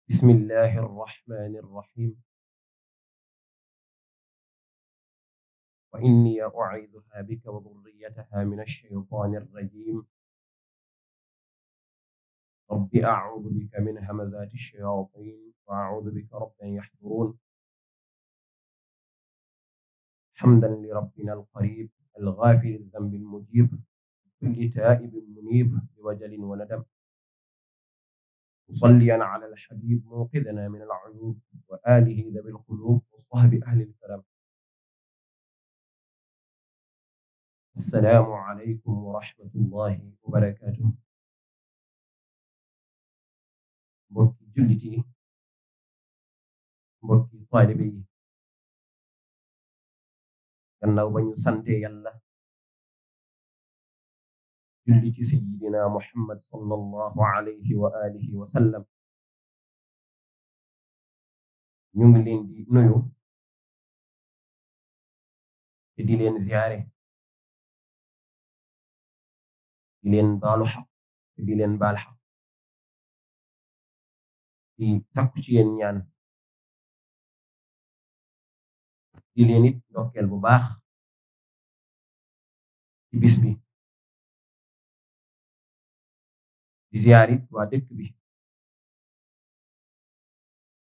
بسم الله الرحمن الرحيم وإني أعيذها بك وذريتها من الشيطان الرجيم رب أعوذ بك من همزات الشياطين وأعوذ بك رب أن يحضرون حمدا لربنا القريب الغافل الذنب المجيب كل تائب منيب بوجل وندم مصليا على الحبيب موقظنا من العيوب وآله ذوي القلوب وصحب أهل الكرم السلام عليكم ورحمة الله وبركاته mbokki jullit yi mbokki taalibe yi gannaaw ba ñu sante yàlla julli ci sayyidina Muhammad sallallahu alayhi wa alihi wa sallam ñu ngi leen di nuyu te di leen ziyaare di leen baalu xaq te di leen baal xaq di sakku ci yéen ñaan di leen it ndokkeel bu baax ci bis bi di ziyaar it waa dëkk bi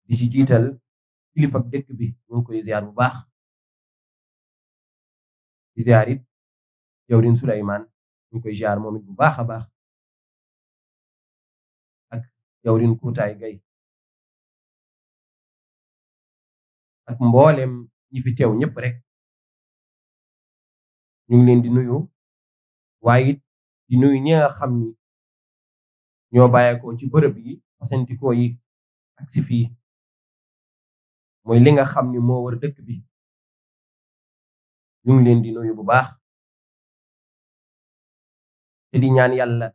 di ci jiital kilifa dëkk bi ñu ngi koy ziyaar bu baax di ziyaar it jawrin Suleymaan ñu ngi koy ziyaar moom it bu baax a baax ak jawrin Kuutaay Gay ak mboolem ñi fi teew ñëpp rek ñu ngi leen di nuyu waaye it di nuyu ñi nga xam ni ñoo bàyyeekoo ci bërëb yi fasantikoo yi ak si fii mooy li nga xam ni moo war dëkk bi ñu ngi leen di nuyu bu baax te di ñaan yàlla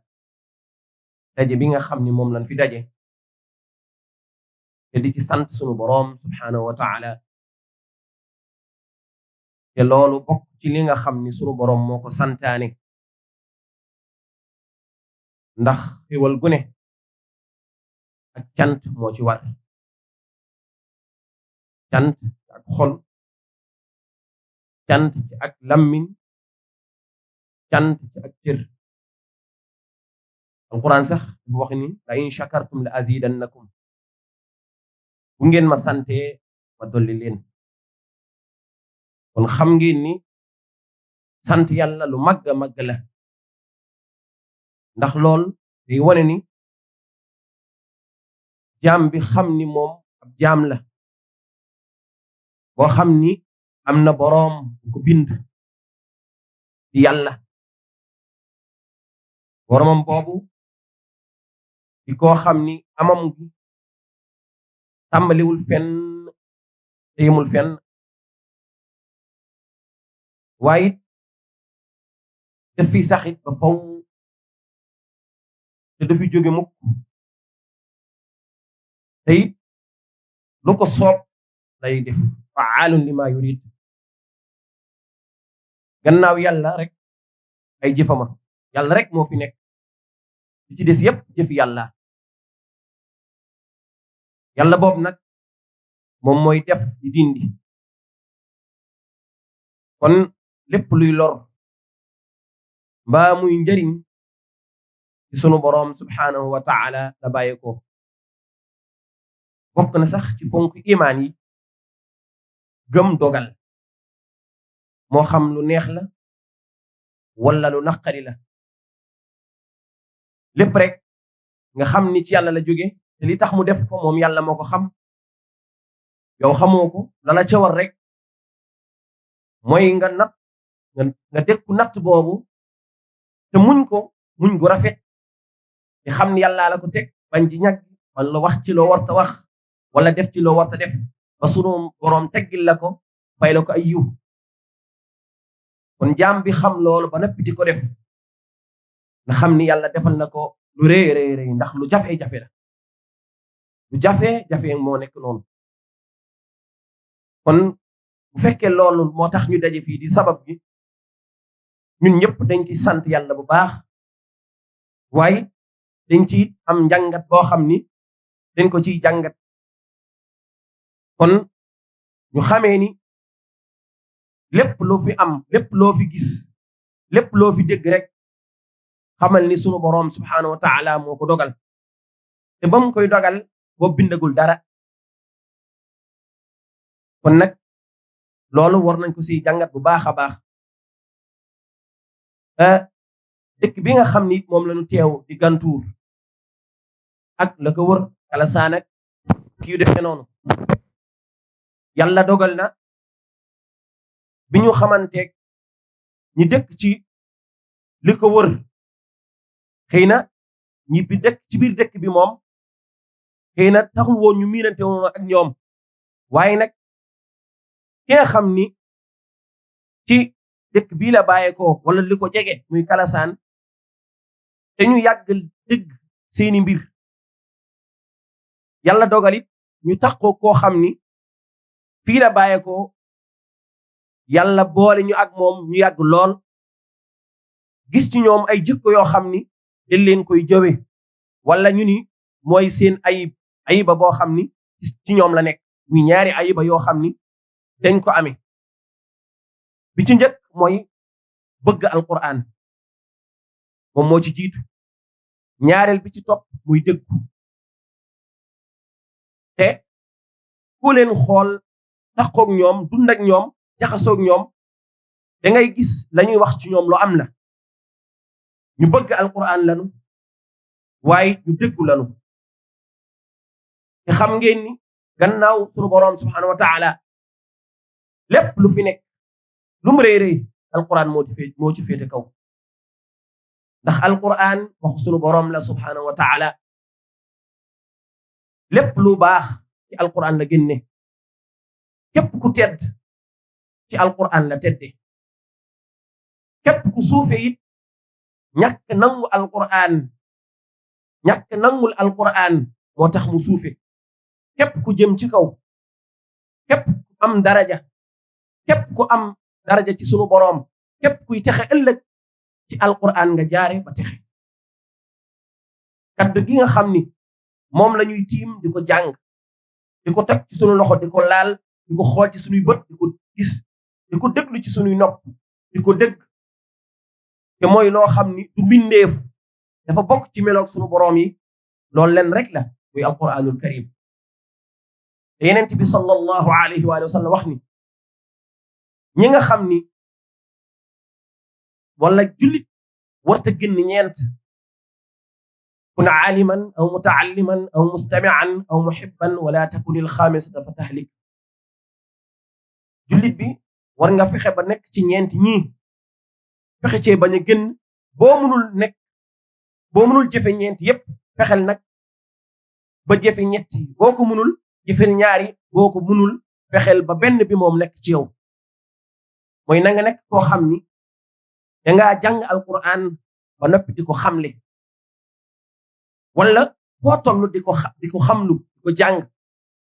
daje bi nga xam ni moom lañ fi daje te di ci sant sunu boroom subhaanahu wa taala te loolu bokk ci li nga xam ni sunu boroom moo ko santaane ndax xéwal gu ne ak cant moo ci war cant ci ak xol cant ci ak lammiñ cant ci ak cër alquran sax dafa wax ni la in shakartum la azidannakum bu ngeen ma sante ma dolli leen kon xam ngeen ni sant yàlla lu màgg a màgg la ndax lool day wone ni jaam bi xam ni moom ab jaam la boo xam ni am na boroom bu ko bind di yàlla boroomam boobu di koo xam ni amam gi tàmbaliwul fenn te yemul fenn waaye it daf fi saxit ba faw te du fi jóge mukk te it lu ko soob lay def fa'aalun lima yurid gannaaw yàlla rek ay jëfama yàlla rek moo fi nekk li ci des yépp jëfi yàlla yàlla boobu nag moom mooy def di dindi kon lépp luy lor mbaa muy njariñ ci sunu boroom subhaanahu wa taala la bàyyi ko bokk na sax ci ponk imaan yi gëm dogal moo xam lu neex la wala lu naqari la lépp rek nga xam ni ci yàlla la jóge te li tax mu def ko moom yàlla moo ko xam yow xamoo ko lala ca war rek mooy nga natt nga dékku natt boobu te muñ ko muñ gu rafet te xam ni yàlla la ko teg bañ ci ñag wala wax ci loo warta wax wala def ci loo warta def ba sunu boroom teggil la ko fay la ko ay yiw kon jaam bi xam loolu ba noppi di ko def nga xam ni yàlla defal na ko lu rëy ndax lu jafe-jafe la lu jafe-jafe moo nekk noonu kon bu fekkee loolu moo tax ñu daje fii di sabab bi ñun ñëpp dañ ci sant yàlla bu baax waaye dañ ci am njàngat boo xam ni dañ ko ciy jàngat kon ñu xamee ni lépp loo fi am lépp loo fi gis lépp loo fi dégg rek xamal ni sunu boroom subhaanahu wa taala moo ko dogal te ba mu koy dogal boo bindagul dara kon nag loolu war nañ ko si jàngat bu baax a baax dëkk bi nga xam ni moom lañu teew di Gantour ak la ko wër Kalasaan ak kii defee noonu yàlla dogal na bi ñu xamanteeg ñi dëkk ci li ko wër xëy na ñi bi dëkk ci biir dëkk bi moom xëy na taxul woon ñu miinante woon ak ñoom waaye nag ki nga xam ni ci dëkk bii la bàyyeekoo wala li ko jege muy Kalasaan te ñu yàgg dëgg seeni mbir yàlla dogalit ñu taxoo koo xam ni fii la bàyyeekoo yàlla boole ñu ak moom ñu yàgg lool gis ci ñoom ay jikko yoo xam ni dañ leen koy jëwe wala ñu ni mooy seen ayiba boo xam ni ci ñoom la nekk muy ñaari ayiba yoo xam ni dañ ko amee bi ci njëkk mooy bëgg alquran moom moo ci jiitu ñaareel bi ci topp muy dëggu te ku leen xool taxoog ñoom dund ak ñoom jaxasoog ñoom da ngay gis lañuy wax ci ñoom lu am la ñu bëgg alquran lanu waaye ñu dëggu lanu te xam ngeen ni gannaaw sunu boroom subhaanahu wa taala lépp lu fi nekk lu mu rëy alquran moo ci féete kaw ndax alquran waxu sunu boroom la subhaanahu wa taala lépp lu baax ci alquran la génne képp ku tedd ci alquran la tedde képp ku suufe it ñàkk nangul alquran moo tax mu suufe képp ku jëm ci kaw képp ku am daraja képp ku am daraja ci sunu boroom képp kuy texe ëllëg ci alquran nga jaare ba texe kaddu gi nga xam ni moom la ñuy tiim di ko jàng di ko teg ci sunu loxo di ko laal di ko xool ci sunuy bët di ko gis di ko déglu ci sunuy nopp di ko dégg te mooy loo xam ni du mbindeef dafa bokk ci meloog sunu boroom yi loolu leen rek la muy alquranul karim te yenent bi sallallahu alayhi wa sallam wax ni ñi nga xam ni wala jullit warta génn ñeent kun aaliman aw mutaalliman aw mustamian aw muhibban wala takun il xaamisata fa tahlik jullit bi war nga fexe ba nekk ci ñeent ñii fexe cee bañ a génn boo mënul jëfe ñeent yépp fexel nag ba jëfe ñetti boo ko mënul jëfel ñaari boo ko mënul fexel ba benn bi moom nekk ci yow mooy na nga nekk koo xam ni dangaa jàng alquran ba noppi di ko xamle wala foo toll di ko xamlu di ko jàng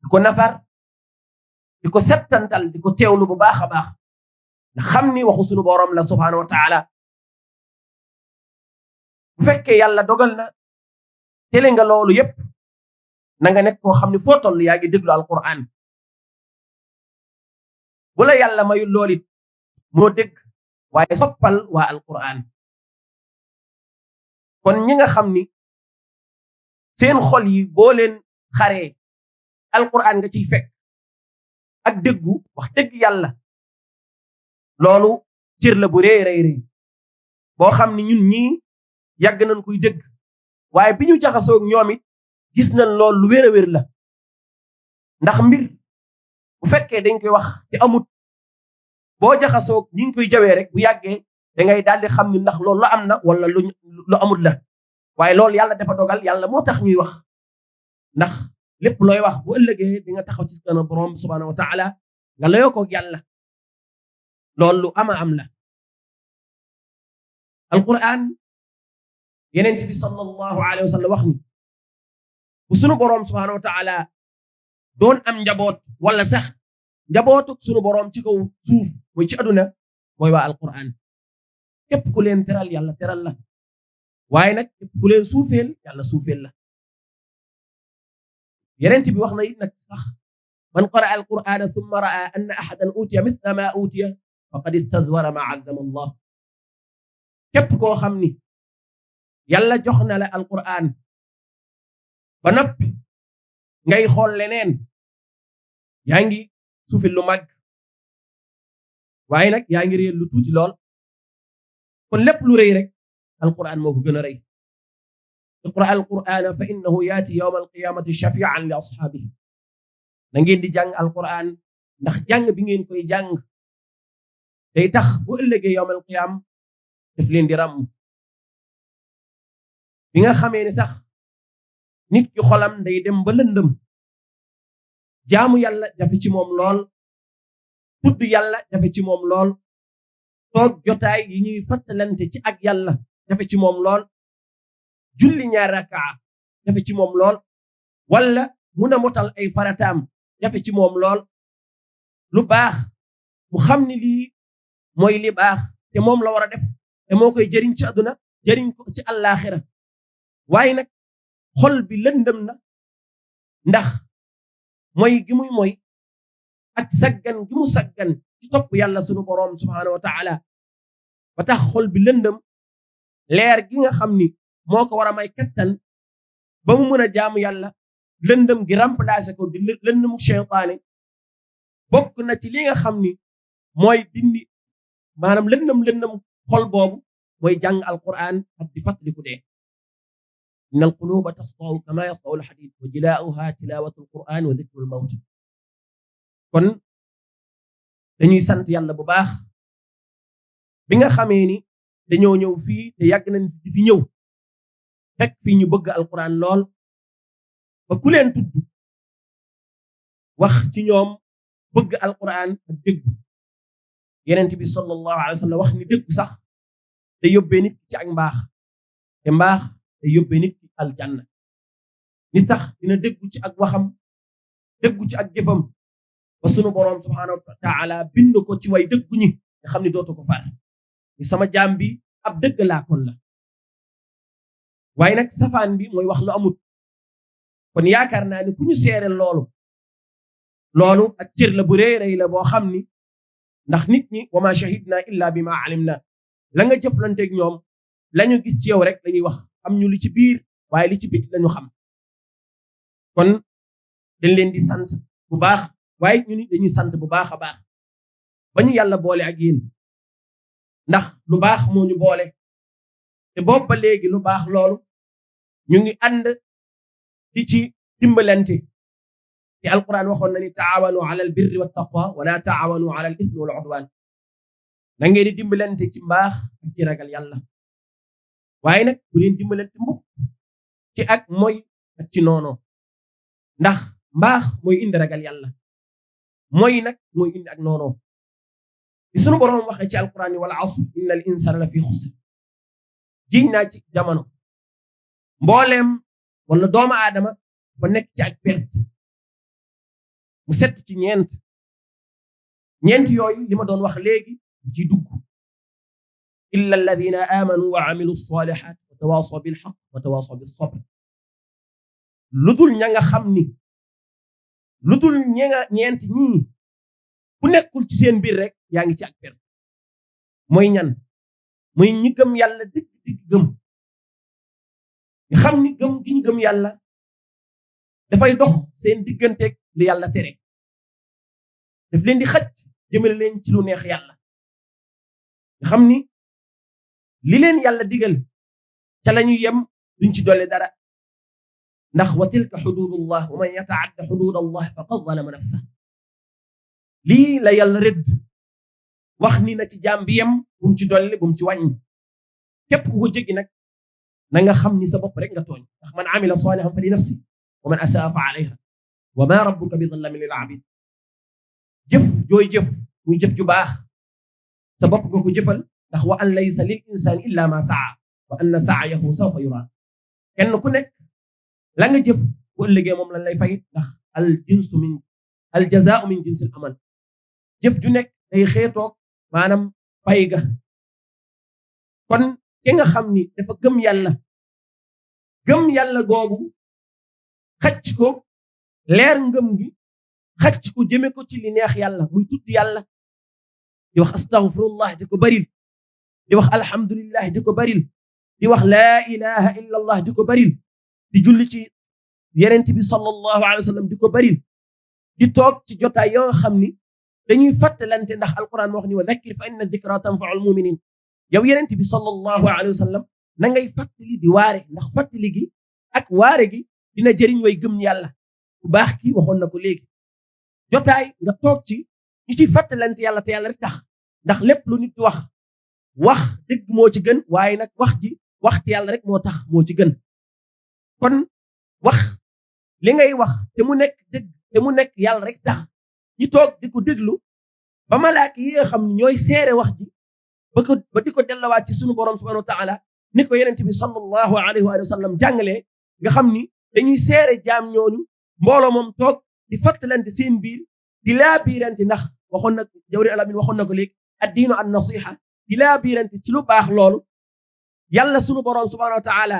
di ko nafar di ko settantal di ko teewlu bu baax a baax ndax xam ni waxu sunu boroom la subhaanahu wa taala bu fekkee yàlla dogal na tele nga loolu yépp na nga nekk koo xam ni foo toll yaa ngi déglu alquran bu la yàlla mayul loolit moo dégg waaye soppal waa alquran kon ñi nga xam ni seen xol yi boo leen xaree alquran nga ciy fekk ak déggu wax dëgg yàlla loolu cër la bu rëy boo xam ni ñun ñii yàgg nañ koy dégg waaye bi ñu jaxasoog ñoom it gis nañ loolu lu wér a wér la ndax mbir bu fekkee dañ koy wax te amut boo jaxasoog ñi ngi koy jawee rek bu yàggee da ngay daal di xam ni ndax loolu lu am na wala lu amut la waaye loolu yàlla dafa dogal yàlla moo tax ñuy wax ndax lépp looy wax bu ëllëgee di nga taxaw ci kanam boroom subhaanahu wa taala nga layoo koog yàlla loolu lu am la alquran yenent bi sallallahu alayhi wa sallam wax ni bu sunu boroom subhanahu wa taala doon am njaboot wala sax njabootuk sunu boroom ci kaw suuf mooy ci aduna mooy waa alquran képp ku leen teral yàlla teral la waaye nag képp ku leen suufeel yàlla suufeel la yenent bi wax na it nag sax man qaraa alqur'ana thumma ra'a anna ahadan utiya mithla ma utiya faqad istazwara ma azzama allah képp koo xam ni yàlla jox na la alqur'an ba noppi ngay xool leneen yaa ngi suufil lu mag waaye nag yaa ngi réer lu tuuti lool kon lépp lu rëy rek alqur'an moo ko gën a rëy iqra alqur'ana fa innahu yaati yawma alqiyamati shafi'an li ashaabihi na ngeen di jàng alqur'an ndax jàng bi ngeen koy jàng day tax bu ëllëgee yawmal qiyaam daf leen di ràmm bi nga xamee ne sax nit ki xolam day dem ba lëndëm jaamu yàlla jafe ci moom lool tudd yàlla jafe ci moom lool toog jotaay yi ñuy fàttalante ci ak yàlla jafe ci moom lool julli ñaar rakaa jafe ci moom lool wala mun a motal ay farataam jafe ci moom lool lu baax mu xam ni lii mooy li baax te moom la war a def te moo koy jëriñ ci àdduna jëriñ ko ci àllaaxira waaye nag xol bi lëndëm na ndax mooy gi muy mooy ak saggan gi mu saggan ci topp yàlla sunu boroom subhaanahu wa taala ba tax xol bi lëndëm leer gi nga xam ni moo ko war a may kattan ba mu mën a jaamu yàlla lëndëm gi remplacer ko di lëndëmu seytaane bokk na ci li nga xam ni mooy dindi maanaam lëndëm xol boobu mooy jàng alquran ak di fàttaliku dee inna alquluba tasda'u kama yasda'u alhadid wa jilaa'uha tilawatu alquran wa dhikru almawt kon dañuy sant yàlla bu baax bi nga xamee ni dañoo ñëw fii te yàgg nañ di fi ñëw fekk fii ñu bëgg alquran lool ba ku leen tudd wax ci ñoom bëgg alquran ak déggu yenent bi sallallahu alayhi wa sallam wax ni déggu sax te yóbbee nit ci ak mbaax te mbaax te yóbbee nit ci aljanna nit sax dina déggu ci ak waxam déggu ci ak jëfam ba sunu boroom subhaanahu wa taala bind ko ci way dëggu ñi nga xam ni dootu ko far ni sama jaam bi ab dëgg laa kon la waaye nag safaan bi mooy wax lu amut kon yaakaar naa ni ku ñu seere loolu ak cër la bu rëy rëy la boo xam ni ndax nit ñi wa ma shahidna illa bi ma alimna la nga jëflanteeg ñoom lañu gis ci yow rek lañuy wax am ñu li ci biir waaye li ci bit lañu xam kon dañ leen di sant bu baax waaye ñu ni dañuy sant bu baax a baax ba ñu yàlla boole ak yéen ndax lu baax moo ñu boole te boobu ba léegi lu baax loolu ñu ngi ànd di ci dimbalante te alquran waxoon na ni taawanu ala al birri wa taqwa wala taawanu ala al ithmi wal udwan na ngeen di dimbalante ci mbaax ak ci ragal yàlla waaye nag bu leen dimbalante mbukk ci ak mooy ak ci noono ndax mbaax mooy indi ragal yàlla mooy nag mooy indi ak noono di sunu boroom waxee ci alquran ni wal asr inna al insana la fi xusr jiñ naa ci jamono mbooleem wala doomu aadama ba nekk ci ak perte mu set ci ñeent yooyu li ma doon wax léegi ci dugg illa alladina amanu wa amilu salihat wa tawasaw bil haqq wa tawasaw bis sabr ludul ña nga xam ni ludul ñeent ñii ku nekkul ci seen biir rek yaa ngi ci ak perte mooy ñan mooy ñi gëm yàlla dëgg gëm nga xam ni gëm gi ñu gëm yàlla dafay dox seen digganteeg li yàlla tere daf leen di xëcc jëmale leen ci lu neex yàlla nga xam ni li leen yàlla digal ca lañuy yem duñ ci dolli dara ndax wa tilka xududullah wa man yataadda xudud allah faqad zalama nafsa lii la yàlla rëdd wax ni na ci jaam bi yem bum ci dolli bum ci wàññi képp ku ko jéggi nag na nga xam ni sa bopp rek nga tooñ ndax man amila salihan fa li nafsi wa man asaa fa alayha wa ma rabbuka bi dhallamin lil abid jëf jooy jëf muy jëf ju baax sa bopp nga ko jëfal ndax wa an laysa lil insani illa ma saa wa anna sa'yahu sawfa yura kenn ku nekk la nga jëf bu ëllëgee moom lañ lay fay ndax al jazaa'u min jinsil amal jëf ju nekk day xeetoog maanaam pay ga kon ki nga xam ni dafa gëm yàlla googu xacc ko leer ngëm gi xacc ko jëme ko ci li neex yàlla muy tudd yàlla di wax astaghfirullah di ko baril di wax alhamdulillah di ko baril di wax laa ilaha illa allah di ko baril di julli ci yenent bi sallallahu alayhi wa sallam di ko baril di toog ci jotaay yoo nga xam ni dañuy fàttalante ndax alquran moo wax ni wa dhakkir fa inna dhikra tanfa'ul mu'minin yow yenent bi sallallahu alayhi wa sallam na ngay fàttali di waare ndax fàttali gi ak waare gi dina jëriñ way gëm yàlla bu baax ki waxoon na ko léegi jotaay nga toog ci ñu ciy fàttalante yàlla te yàlla rek tax ndax lépp lu nit wax dëgg moo ci gën waaye nag wax te yàlla rek moo tax moo ci gën kon wax li ngay wax te mu nekk dëgg te mu nekk yàlla rek tax ñi toog di ko déglu ba malaaka yi nga xam ne ñooy seere wax ji ba di ko dellawaat ci sunu borom subhanahu wa taala ni ko yenent bi sallallahu alayhi wa sallam jàngalee nga xam ni dañuy seere jaam ñooñu mbooloo moom toog di fàttalante seen biir di laabiirante ndax waxoon na jawri alamin waxoon na ko léegi addiinu an nasiha di laabiirante ci lu baax loolu yàlla sunu borom subhanahu wa taala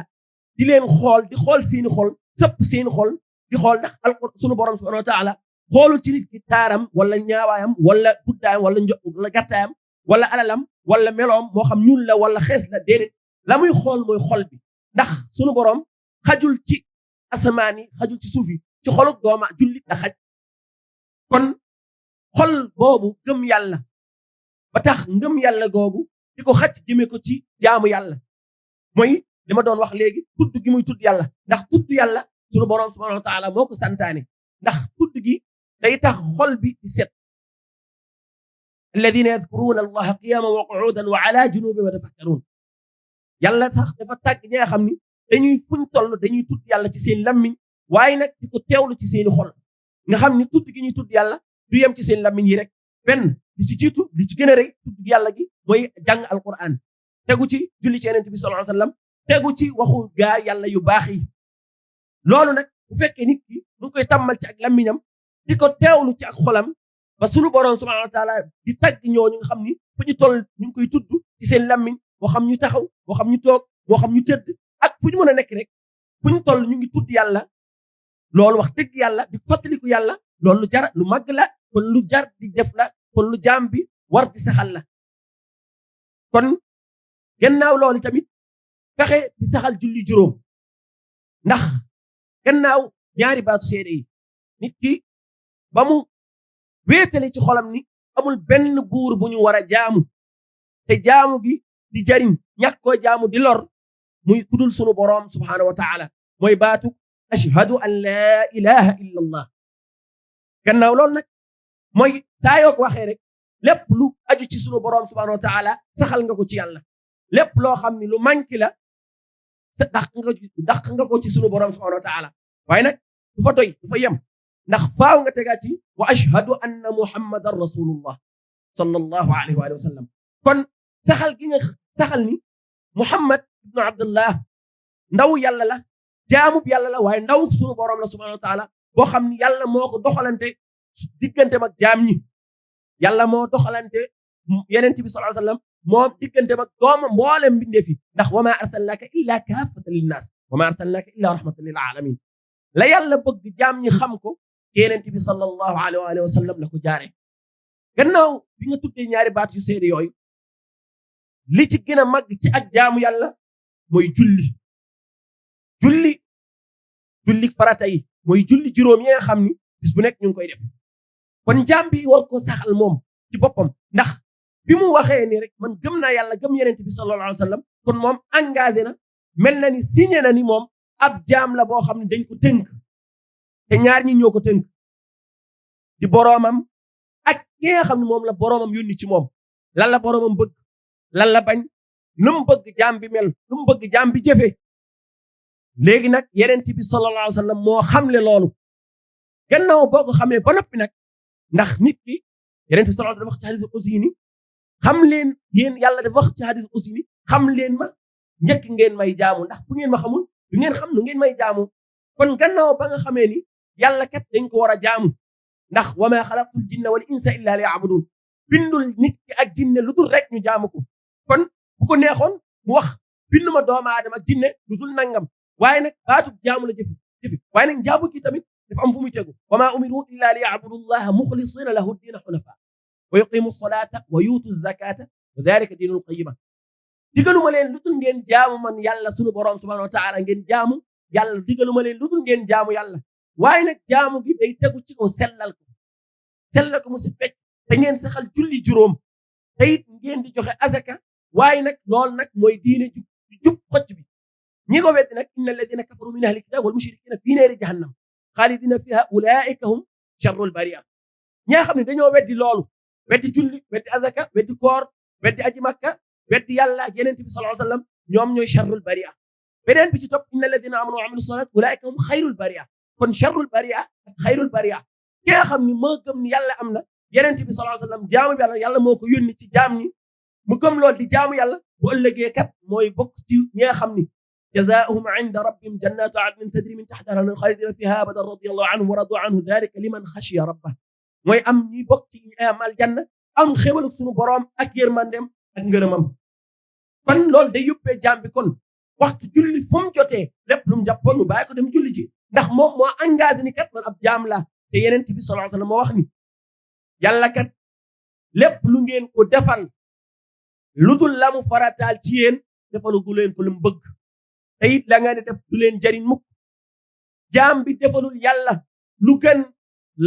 di leen xool di xool seeni xol sëpp seeni xol di xool ndax alquran sunu borom subhanahu wa taala xoolul ci nit ki taaram wala ñaawaayam wala guddaayam wala gàttaayam wala alalam wala meloom moo xam ñuul la wala xees la déedéet la muy xool mooy xol bi ndax sunu borom xajul ci asamaan yi xajul ci suuf yi ci xoluk dooma jullit la xaj kon xol boobu gëm yàlla ba tax ngëm yàlla googu di ko xaj jëme ko ci jaamu yàlla mooy li ma doon wax léegi tudd gi muy tudd yàlla ndax tudd yàlla sunu borom subhanahu wa taala moo ko santaane ndax tudd gi day tax xol bi di set alladina yadkuruna allaha qiyaman wa qu'udan wa ala junubihim wa tafakkarun yàlla sax dafa tàgg ñi nga xam ni dañuy fuñ toll dañuy tudd yàlla ci seen lammiñ waaye nag di ko teewlu ci seeni xol nga xam ni tudd gi ñuy tudd yàlla du yem ci seen lammiñ yi rek benn li ci jiitu li ci gën a rëy tudd yàlla gi mooy jàng alquran tegu ci julli ci yonent bi sallallahu alayhi wasallam tegu ci waxu gaa yàlla yu baax yi loolu nag bu fekkee nit ki mu ngi koy tàmmal ci ak lammiñam di ko teewlu ci ak xolam ba sunu borom subhanahu wa taala di tagg ñooñu nga xam ni fu ñu toll ñu ngi koy tudd ci seen lammiñ moo xam ñu taxaw moo xam ñu toog moo xam ñu tëdd ak fu ñu mën a nekk rek fu ñu toll ñu ngi tudd yàlla loolu wax dëgg yàlla di fàttaliku yàlla loolu lu jar lu màgg la kon lu jar di def la kon lu jaam bi war di saxal la kon gannaaw loolu tamit fexe di saxal julli juróom ndax gannaaw ñaari baatu seede yi nit ki ba mu wéetale ci xolam ni amul benn buur bu ñu war a jaamu te jaamu gi di jariñ ñàkk koo jaamu di lor muy kudul sunu boroom subhanahu wa taala mooy baatu ashhadu an laa ilaha illa allah gannaaw loolu nag mooy saa yoo ko waxee rek lépp lu aju ci sunu boroom subhanahu wa taala saxal nga ko ci yàlla lépp loo xam ni lu manki la sa dàq nga ko ci sunu boroom subhanahu wa taala waaye nag du fa doy du fa yem ndax faaw nga tegaat ci wa ashhadu anna muhammadan rasulullah sallallahu alayhi wa sallam kon saxal gi nga saxal ni muhammad ibnu abdullah ndaw yàlla la jaamub yàlla la waaye ndaw sunu boroom la subhanahu wa taala boo xam ni yàlla moo ko doxalante diggante mag jaam ñi yàlla moo doxalante yenent bi sallallahu alayhi wa sallam moom diggante mag dooma mboolem mbindeef yi ndax wa ma arsalnaka illa kaafatan linnaas wa ma arsalnaka illa rahmatan lil alamin la yàlla bëgg jaam ñi xam ko ci yenent bi sallallahu alayhi wa sallam la ko jaare gannaaw bi nga tuddee ñaari baat yu seede yooyu li ci gën a màgg ci ak jaamu yàlla mooy julli farata yi mooy julli juróom yi nga xam ni bis bu nekk ñu ngi koy def kon jaam bi war ko saxal moom ci boppam ndax bi mu waxee ni rek man gëm naa yàlla gëm yenent bi sallallahu alayhi wa sallam kon moom engagé na mel na ni signé na ni moom ab jaam la boo xam ne dañ ko tënk te ñaar ñi ñoo ko tënk di boroomam ak ki nga xam ne moom la boroomam yónni ci moom lan la boroomam bëgg lan la bañ lu mu bëgg jaam bi mel lu mu bëgg jaam bi jëfe léegi nag yenent bi sallallahu alayhi wa sallam moo xamle loolu gannaaw boo ko xamee ba noppi nag ndax nit ki yenent bi sallallahu alayhi wa sallam wax ci hadith qudsi ni xam leen yéen yàlla dafa wax ci hadith qudsi ni xam leen ma njëkk ngeen may jaamu ndax bu ngeen ma xamul du ngeen xam nu ngeen may jaamu kon gannaaw ba nga xamee ni yàlla kat dañ ko war a jaamu ndax wa ma xalaqtul jinna wal insa illa liya'budun bindul nit ki ak jinne lu dul rek ñu jaamu ko kon bu ko neexoon mu wax binduma doomu aadama ak jinne lu dul nangam waaye nag baatub jaamu la jëfi waaye nag jaamu gi tamit dafa am fu muy tegu wa ma umiru illa liya'budu llaha muxlisina lahu diina xunafa wa yuqimu salata wa yuutu zakata wa dalika diinul qayima digaluma leen lu dul ngeen jaamu man yàlla sunu borom subhanahu wa taala ngeen jaamu yàlla digaluma leen lu dul ngeen jaamu yàlla waaye nag jaamu gi day tegu ci kaw sellal ko mu si pecc te ngeen saxal julli juróom te it ngeen di joxe azaka waaye nag loolu nag mooy diine jub xocc bi ñi ko weddi nag inna alladina kafaru min ahli kitab wal mushrikina fi naari jahannam xaalidina fiha ulaika hum sharrul baria ñi nga xam ne dañoo weddi loolu weddi julli weddi azaka weddi koor weddi aji makka weddi yàlla ak yeneen bi sallallahu alayhi wasallam ñoom ñooy sharrul baria beneen bi ci topp inna alladina amanu wa amilu salat ulaika hum xayrul baria kon sharrul baria ak xayrul baria ki nga xam ni moo gëm ni yàlla am na yeneen bi sallallahu alayhi wasallam jaamu bi yàlla moo ko yónni ci jaam ñi mu gëm lool di jaamu yàlla bu ëllëgee kat mooy bokk ci ñi nga xam ni jazaahum inda rabbihim jannatu adnin tajri min tahtiha al-anhar khalidina fiha abadan radiyallahu anhum wa radu anhu dhalika liman khashiya rabbah mooy am ñi bokk ci amal janna am xéwal sunu boroom ak yërmandem ak ngërëmam kon loolu day yóbbee jaam bi kon waxtu julli fu mu jotee lépp lu mu jàppoon mu bàyyi ko dem julli ji ndax moom moo engagé ni kat man ab jaam la te yeneen bi sallallahu alayhi wasallam moo wax ni yàlla kat lépp lu ngeen ko defal lu dul la mu farataal ci yéen defalu gu leen ko lu mu bëgg te it la nga ne def du leen jariñ mukk jaam bi defalul yàlla lu gën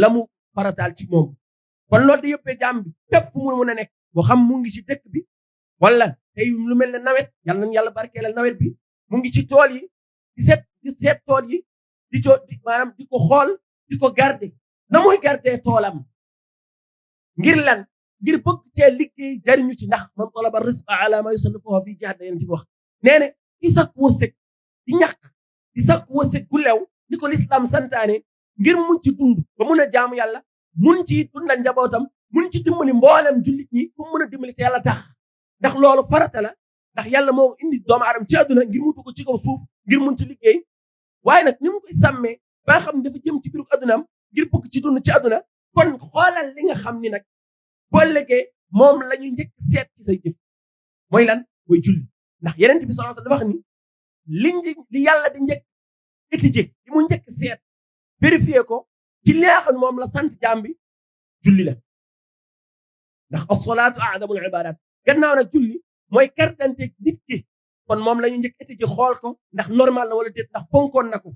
la mu farataal ci moom kon loolu da yóbbee jaam bi fépp fu mu mën a nekk boo xam mu ngi ci dëkk bi wala tey lu mel ne nawet yàlla nañu yàlla barkeelal nawet bi mu ngi ci tool yi di seet tool yi maanaam di ko xool di ko garder na muy garder toolam ngir lan ngir bëgg cee liggéey jariñu ci ndax man talaba rizqa ala ma yusallifuhu fi jihad yéen ci wax nee ne ki sakku wërsëg di ñàkk di sakku wërsëg gu lew ni ko l'islam santaane ngir mun ci dund ba mun a jaamu yàlla mun ci dundal njabootam mun ci dimbali mboolem jullit ñi ku mun a dimbali te yàlla tax ndax loolu farata la ndax yàlla moo indi doomu aadama ci àdduna ngir mutu ko ci kaw suuf ngir mun ci liggéey waaye nag ni mu koy sàmmee ba nga xam ne dafa jëm ci biiru àddunaam ngir bëgg ci dund ci àdduna kon xoolal li nga xam ni nag boo ëllëgee moom la ñuy njëkk seet ci say jëf mooy lan mooy julli ndax yeneen bi sallallahu alayhi wasallam dafa wax ni li yàlla di njëkk étudier li mu njëkk seet vérifier ko ci li nga xam ne moom la sant jaam bi julli la ndax as-salaatu a'zamul ibaadaat gannaaw nag julli mooy kartante nit ki kon moom la ñu njëkk étudier xool ko ndax normal na wala déet ndax fonkoon na ko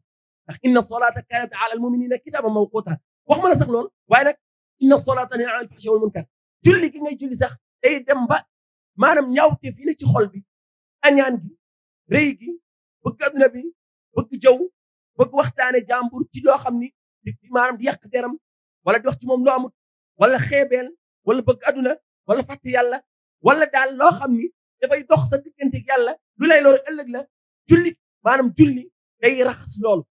ndax inna as-salaata kaanat ala al-mu'miniina kitaaban mawquuta wax ma la sax loolu waaye nag inna as-salaata tanhaa anil fahshaa'i wal munkar julli gi ngay julli sax day dem ba maanaam ñaawteef yi ne ci xol bi añaan gi rëy gi bëgg adduna bi bëgg jëw bëgg waxtaane jàmbur ci loo xam ni maanaam di yàq deram wala di wax ci moom loo amut wala xeebeel wala bëgg adduna wala fàtte yàlla wala daal loo xam ni dafay dox sa diggante ak yàlla lu lay loolu ëllëg la julli maanaam julli day raxas loolu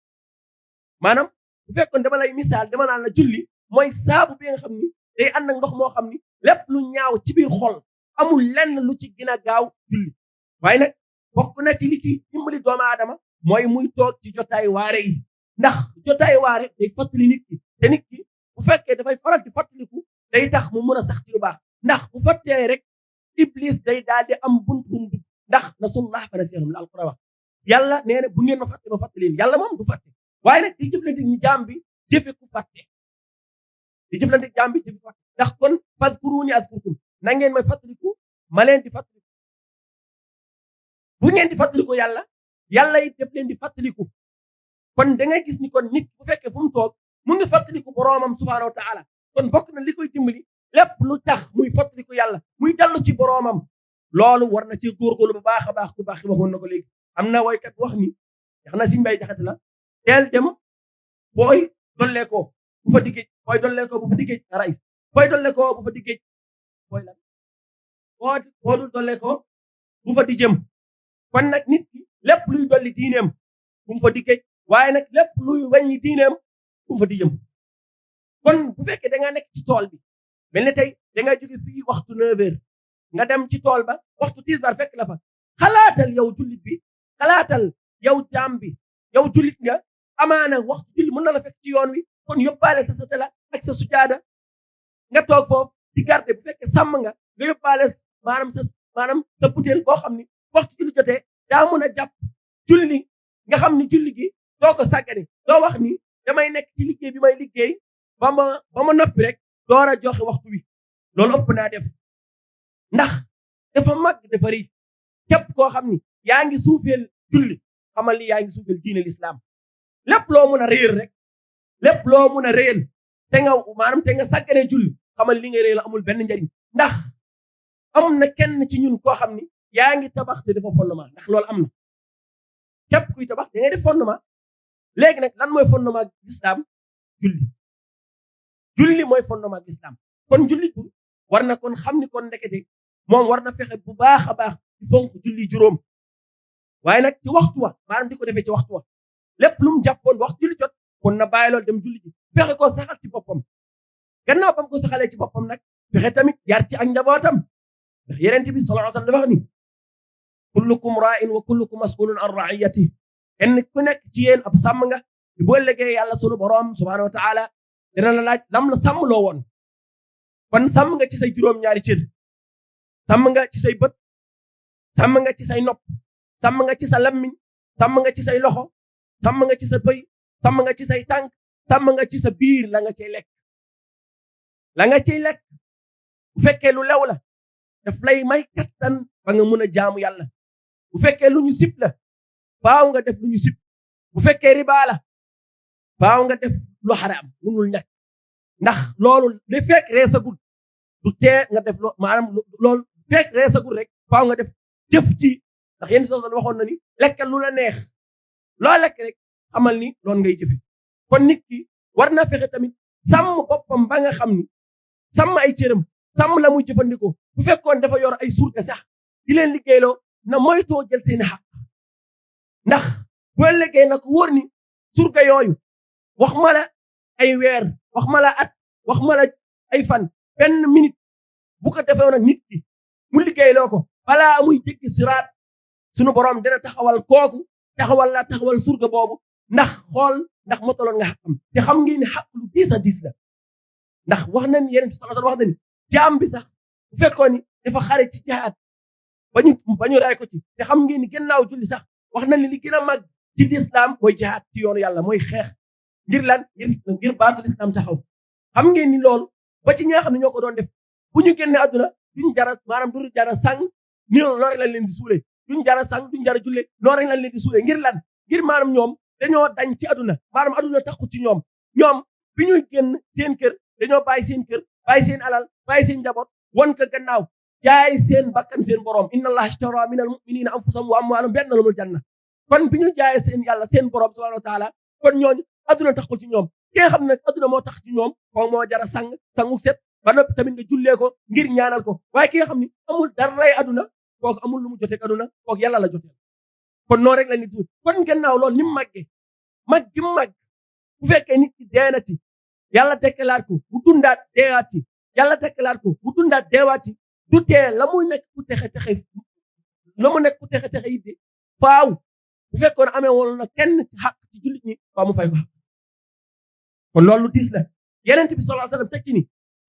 maanaam bu fekkoon dama lay misaal dama naan la julli mooy saabu bi nga xam ni day ànd ak ndox moo xam ni lépp lu ñaaw ci biir xol amul lenn lu ci gën a gaaw julli waaye nag bokk na ci li ci dimbali doomu aadama mooy muy toog ci jotaay waare yi ndax jotaay waare day fàttali nit ki te nit ki bu fekkee dafay faral di fàttaliku day tax mu mën a sax ci lu baax ndax bu fàttee rek iblis day daal di am bunt bu mu dugg ndax nasullah fa nasiyahum la alquran wax yàlla nee na bu ngeen ma fàtte leen yàlla moom du fàtte waaye nag di jëflante ni jaam bi jëfe ku fàtte di jëflante jaam bi jëfe ku fàtte ndax kon fazkuruni azkurkum na ngeen may fàttaliku ma leen di fàttaliku bu ngeen di fàttaliku yàlla it def leen di fàttaliku kon da ngay gis ni kon nit bu fekkee fu mu toog mu ngi fàttaliku boroomam subhaanahu wa taala kon bokk na li koy dimbali lépp lu tax muy fàttaliku yàlla muy dallu ci boroomam loolu war na ci góorgóorlu bu baax a baax ku baax waxoon na ko léegi am na woykat wax ni yax na Sëñ Mbay Jaxate la teel dem booy dollee ko bu fa diggéej booy dollee ko bu fa diggéej rais booy dollee ko bu fa diggéej booy lan boo dul dollee ko bu fa di jëm kon nag nit ki lépp luy dolli diineem bu mu fa diggéej waaye nag lépp luy wàññi diineem bu mu fa di jëm kon bu fekkee da nga nekk ci tool bi mel ne tey da nga jóge fii waxtu 9h nga dem ci tool ba waxtu tisbaar fekk la fa xalaatal yow jullit bi xalaatal yow jaam bi yow jullit nga amaana waxtu julli mën na la fekk ci yoon wi kon yóbbaale sa satala ak sa sujaada nga toog foofu di garder bu fekkee sàmm nga yóbbaale maanaam sa butéel boo xam ni waxtu julli jotee daa mën a jàpp julli nga xam ni julli gi doo ko sàggane doo wax ni damay nekk ci liggéey bi may liggéey ba ma noppi rek door a joxe waxtu wi loolu ëpp naa def ndax dafa màgg dafa rëy képp koo xam ni yaa ngi suufeel julli xamal ni yaa ngi suufeel diine l'islam lépp loo mun a réer rek lépp loo mun a réel te nga sàggane julli xamal li nga réel amul benn njariñ ndax am na kenn ci ñun koo xam ni yaa ngi tabax te dafa fondement ndax loolu am na képp kuy tabax da ngay def fondement léegi nag lan mooy fondement l'islam julli mooy fondement l'islam kon jullit bu war na kon xam ni kon ndekete moom war na fexe bu baax a baax di fonk julli juróom waaye nag ci waxtu wa maanaam di ko defee ci waxtu wa lépp lu mu jàppoon waxtu julli jot kon na bàyyi loolu dem julli ji fexe koo saxal ci boppam gannaaw bam ko saxalee ci boppam nag fexe tamit yar ci ak njabootam ndax Yonent bi sallallahu alayhi wa sallam dafa wax ni kullukum raa'in wa kullukum mas'ulun an ra'iyati kenn ku nekk ci yéen ab sàmm nga bu ëllëgee yàlla sunu borom subhanahu wa ta'ala dina la laaj lam la sàmm loo woon kon sàmm nga ci say juróom-ñaari cër sàmm nga ci say bët sàmm nga ci say nopp sàmm nga ci sa lammiñ sàmm nga ci say loxo sàmm nga ci sa bëy sàmm nga ci say tànk sàmm nga ci sa biir la nga cay lekk bu fekkee lu lew la daf lay may kattan ba nga mën a jaamu yàlla bu fekkee lu ñu sib la faaw nga def lu ñu sib bu fekkee riba la faaw nga def lu xaraam mënul ñàkk ndax loolu li fekk reesagul du tee nga def maanaam loolu fekk reesagul rek faaw nga def jëf ci ndax yéen soxna waxoon na ni lekkal lu la neex loo lekk rek xamal ni loolu ngay jëfe kon nit ki war na fexe tamit sàmm boppam ba nga xam ni sàmm ay cëram sàmm la muy jëfandikoo bu fekkoon dafa yor ay surga sax di leen liggéeyloo na moytoo jël seeni xaq ndax boo liggéey nag wóor ni surga yooyu wax ma la ay weer wax ma la at wax ma la ay fan benn minute bu ko defee nag nit ki mu liggéeyloo ko balaa muy jéggi siraat sunu borom dina taxawal kooku taxawal surga boobu ndax xool ndax motaloon nga xaqam te xam ngeen ne xaq lu diis a diis la ndax wax nañ Yonent bi sallallahu alayhi wa sallam wax nañ jaam bi sax bu fekkoon ni dafa xare ci jihaad bañu ray ko ci te xam ngeen ni gannaaw julli sax wax nañ li gën a mag ci lislaam mooy jihaad ci yoonu yàlla mooy xeex ngir lan ngir baatu lislaam taxaw xam ngeen ni loolu ba ci ñi nga xam ne ñoo ko doon def bu ñu génne àdduna duñ jara maanaam du jara sang ni loolu rek lañ leen di suule duñ jara sang duñ jara julle loolu rek lañ leen di suule ngir lan ngir maanaam ñoom dañoo dañ ci àdduna maanaam àdduna taxu ci ñoom bi ñuy génn seen kër dañoo bàyyi seen kër bàyyi seen alal bàyyi seen njaboot won ko gannaaw jaay seen bakkan seen borom inna allaha ishtara min al mu'minina anfusahum wa amwalahum bi anna lahumul janna kon bi ñu jaayee seen yàlla seen borom subhanahu wa taala kon ñooñu àdduna taxul ci ñoom ki nga xam ne nag àdduna moo tax ci ñoom ko moo jara sangu set ba noppi tamit nga jullee ko ngir ñaanal ko waaye ki nga xam ne amul daray àdduna kooku amul lu mu jotee àdduna kooku yàlla la jotee kon noonu rek la nit kon gannaaw loolu ni mu màggee mag gi mu màgg bu fekkee nit ki dee na ci yàlla dekkalaat ko mu dundaat deewaat ci yàlla dekkalaat ko mu dundaat deewaat ci du tee la muy nekk ku texe it de faaw bu fekkoon amee woon na kenn ci xaq ci jullit ñi faaw mu fay ko xaq kon loolu diis la Yonent bi sallallahu alayhi wasallam teg ci ni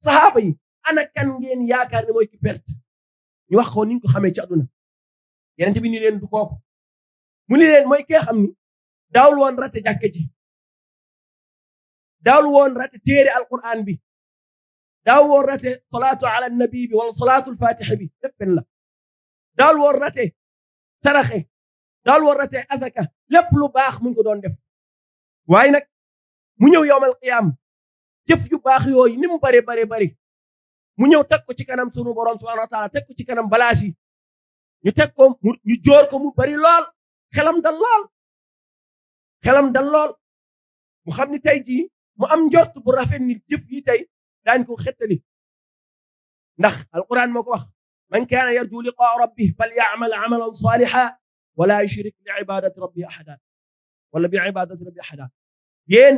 saxaaba yi ana kan ngeen yaakaar ne mooy ki perte ñu wax ko ni ñu ko xamee ci àdduna Yonent bi ni leen du kooku mu ni leen mooy kee xam ni daawul woon rate jàkke ji daawul woon rate téere alquran bi daawul woon rate salaatu ala nabi bi wala salaatul fatiha bi lépp la daawul woon rate saraxe daawul woon rate asaka lépp lu baax mu ngi ko doon def waaye nag mu ñëw yowmal qiyaam jëf yu baax yooyu ni mu bari mu ñëw teg ko ci kanam sunu borom subhanahu wa taala teg ko ci kanam balaas yi ñu teg ko ñu joor ko mu bari lool xelam dal lool mu xam ni tey jii mu am njort bu rafet ni jëf yi tey daañ ko xettali ndax alquran moo ko wax man kaana yarju liqaa rabbih falyamal amalan salihan wala yushrik bi ibadati rabbi ahada wala bi ibadati rabbi ahada yéen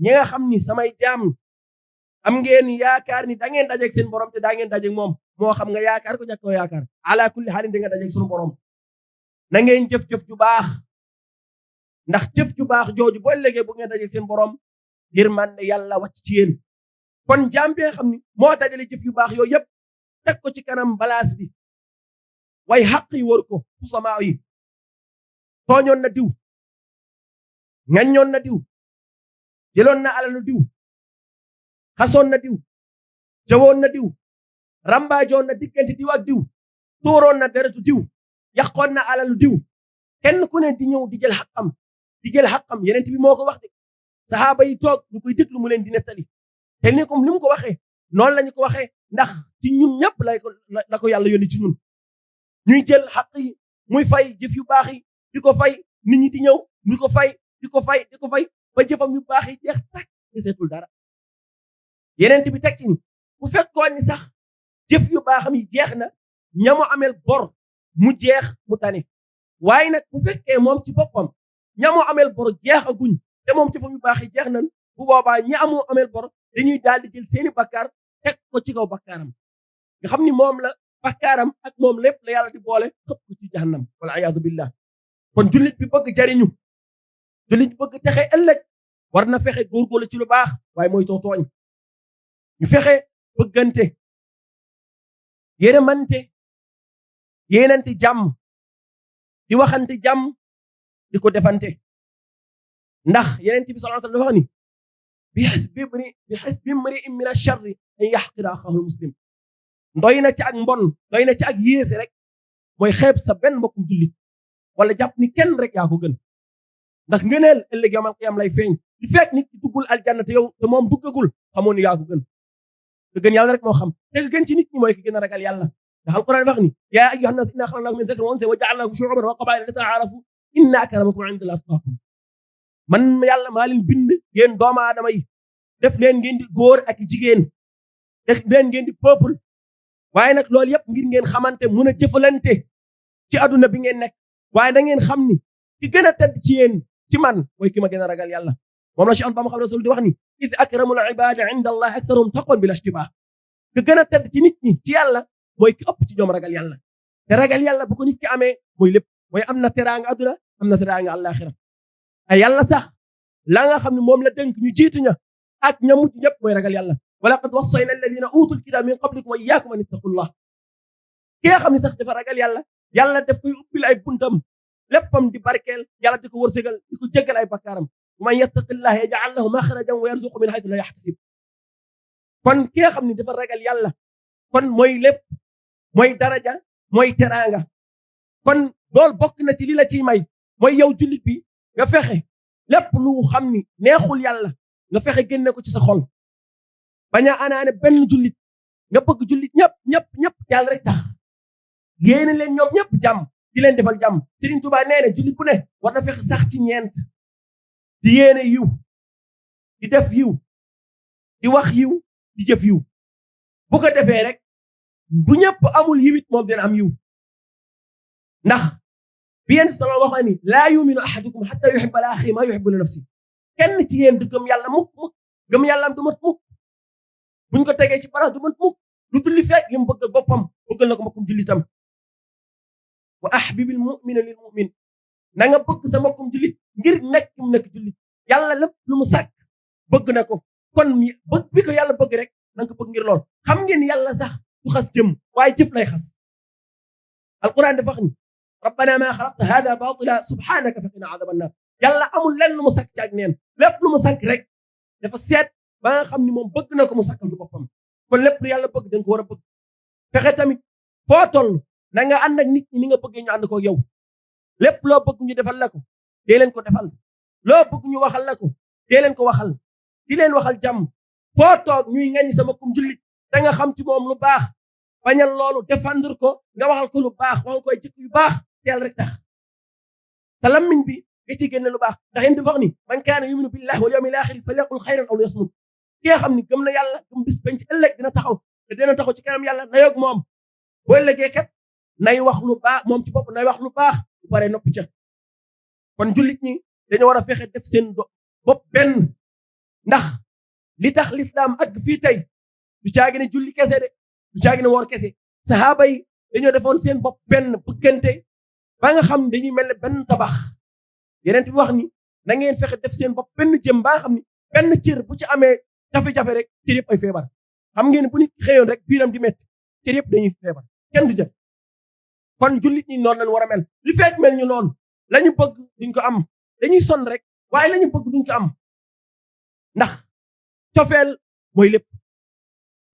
ñi nga xam ni samay jaam am ngeen yaakaar ni da ngeen dajeeg seen borom te daa ngeen dajeeg moom moo xam nga yaakaar ko ñàkk ko yaakaar ala kulli xaalin da nga dajeeg sunu borom na ngeen jëf-jëf ju baax ndax jëf ju baax jooju boo ëllëgee bu ngeen dajee seen borom yërmande yàlla wàcc ci yéen kon jaam bi nga xam ni moo dajale jëf yu baax yooyu yëpp teg ko ci kanam balaas bi way xaq yi wër ko xusamaaw yi tooñoon na diw ŋaññoon na diw jëloon na alalu diw xasoon na diw jawoon na diw rambaajoon na diggante diw ak diw tuuroon na deretu diw yàqoon na alalu diw kenn ku ne di ñëw di jël xaqam yeneen bi moo ko wax de saxaaba yi toog ñu koy déglu mu leen di nettali te ni comme ni mu ko waxee noonu lañu ko waxee ndax ci ñun ñëpp la ko yàlla yónni ci ñun ñuy jël xaq yi muy fay jëf yu baax yi di ko fay nit ñi di ñëw di ko fay ba jëfam yu baax yi jeex tak deseetul dara yeneen bi teg ci ni bu fekkoon ni sax jëf yu baaxam yi jeex na ñamu amel bor mu jeex mu tane waaye nag bu fekkee moom ci boppam ñamu amel bor jeexaguñ te moom jëfam yu baax yi jeex nan bu boobaa ñi amu amel bor dañuy daal di jël seeni bakkaar teg ko ci kaw bakkaaram nga xam ni moom la bakkaaram ak moom lépp la yàlla di boole xëpp ko ci jahannam wala ayaadu billah kon jullit bi bëgg jariñu jullit bi bëgg texe ëllëg war na fexe góorgóorlu ci lu baax waaye mooy tooñ ñu fexe bëggante yërëmante yéenante jàmm di waxante jàmm di ko defante ndax yeneen bi sallallahu alayhi wa sallam dafa ni bi hasbi imri'in min ash-sharri an yahqira axaahu al-muslim doy na ci ak mbon doy na ci ak yéese rek mooy xeeb sa benn mbokkum jullit wala jàpp ni kenn rek yaa ko gën ndax ngëneel ëllëg yawmal qiyaam lay feeñ di fekk nit ki duggul aljanna te yow te moom duggagul xamoon ni yaa ko gën te gën yàlla rek moo xam te gën ci nit ñi mooy ki gën a ragal yàlla ndax alquran wax ni yaa ayyuhan naas innaa xalaqnaakum min dhakarin wa unsaa wa ja'alnaakum shu'uban wa qabaa'ila lita'aarafu inna akramakum 'inda llaahi atqaakum man yàlla maa leen bind yéen doomu aadama yi def leen ngeen di góor ak jigéen def leen ngeen di peuple waaye nag loolu yëpp ngir ngeen xamante mun a jëfalante ci aduna bi ngeen nekk waaye da ngeen xam ni ki gën a tedd ci yéen ci man mooy ki ma gën a ragal yàlla moom la Cheikh Ahmad Bamba Xaadimu Rasuul di wax ni id akramul ibaadi inda allahi aktharuhum taqwan bila ishtibah ki gën a tedd ci nit ñi ci yàlla mooy ki ëpp ci ñoom ragal yàlla te ragal yàlla bu ko nit ki amee mooy lépp mooy am na teraanga aduna am na teraanga àllaaxira ay yàlla sax la nga xam ne moom la dénk ñu jiitu ña ak ña mujj ñëpp mooy ragal yàlla wa laqad wassayna alladina utul kitaaba min qablikum wa iyyakum an ittaqullah ki nga xam ne sax dafa ragal yàlla yàlla daf koy ubbil ay buntam léppam di barkeel yàlla di ko wërsëgal di ko jéggal ay bakkaaram man yattaqillaha yaj'al lahu makhrajan wa yarzuqhu min haythu la yahtasib kon ki nga xam ne dafa ragal yàlla kon mooy lépp mooy daraja mooy teraanga kon loolu bokk na ci li la ciy may mooy yow jullit bi nga fexe lépp lu xam ni neexul yàlla nga fexe génne ko ci sa xol bañ a anaane benn jullit nga bëgg jullit ñëpp yàlla rek tax yéene leen ñoom ñëpp jàmm di leen defal jàmm Serigne Touba nee na jullit bu ne war na fexe sax ci ñeent di yéene yiw di def yiw di wax yiw di jëf yiw bu ko defee rek bu ñëpp amul yiwit moom dina am yiw ndax bi yéen solo waxee ni laa yuminu ahadukum hatta yuhibba li axiihi maa yuhibbu li nafsihi kenn ci yéen du gëm yàlla mukk gëm yàlla du mat mukk buñ ko tegee ci balance du mat mukk lu dul li fekk li mu bëggal boppam bëggal na ko mbokkum jullitam wa ahbibil mu'mina lil mu'min na nga bëgg sa mbokkum jullit ngir nekk mu nekk jullit yàlla lépp lu mu sàkk bëgg na ko kon bëgg bi ko yàlla bëgg rek na nga ko bëgg ngir lool xam ngeen yàlla sax du xas jëm waaye jëf lay xas alquran dafa wax ni rabbana ma xalaqta hada batila subhanaka faqina adhaban nar yàlla amul lenn lu mu sàkk ci ak neen lépp lu mu sàkk rek dafa seet ba nga xam ni moom bëgg na ko mu sàkkal ko boppam kon lépp lu yàlla bëgg danga ko war a bëgg fexe tamit foo toll na nga ànd ak nit ñi ni nga bëggee ñu ànd ko yow lépp loo bëgg ñu defal la ko dee leen ko defal loo bëgg ñu waxal la ko dee leen ko waxal di leen waxal jàmm foo toog ñuy ngañ sama kum jullit da nga xam ci moom lu baax bañal loolu défendre ko nga waxal ko lu baax waxal koy jikko yu baax teel rek tax sa lammiñ bi nga ciy génne lu baax ndax yéen di wax ni man kaana yuminu billahi wal yawmil axir falyaqul xayran aw liyasmut ki nga xam ni gëm na yàlla gëm bis penc ëllëg dina taxaw te dina taxaw ci kanam yàlla na yoog moom boo ëllëgee kat nay wax lu baax moom ci bopp nay wax lu baax bu paree noppi ca kon jullit ñi dañoo war a fexe def seen bopp benn ndax li tax l'islam ak fii tey du caagi ne julli kese de du caagi ne woor kese sahaaba yi dañoo defoon seen bopp benn bëggante ba nga xam dañuy mel ne benn tabax yeneen bi wax ni na ngeen fexe def seen bopp benn jëm ba nga xam ni benn cër bu ci amee jafe-jafe rek cër yëpp ay feebar xam ngeen bu nit xëyoon rek biiram di métti cër yëpp dañuy feebar kenn du jëm kon jullit ñi noonu lañ war a mel li fekk mel ñu noonu lañu bëgg duñ ko am dañuy sonn rek waaye lañu bëgg duñ ko am ndax cofeel mooy lépp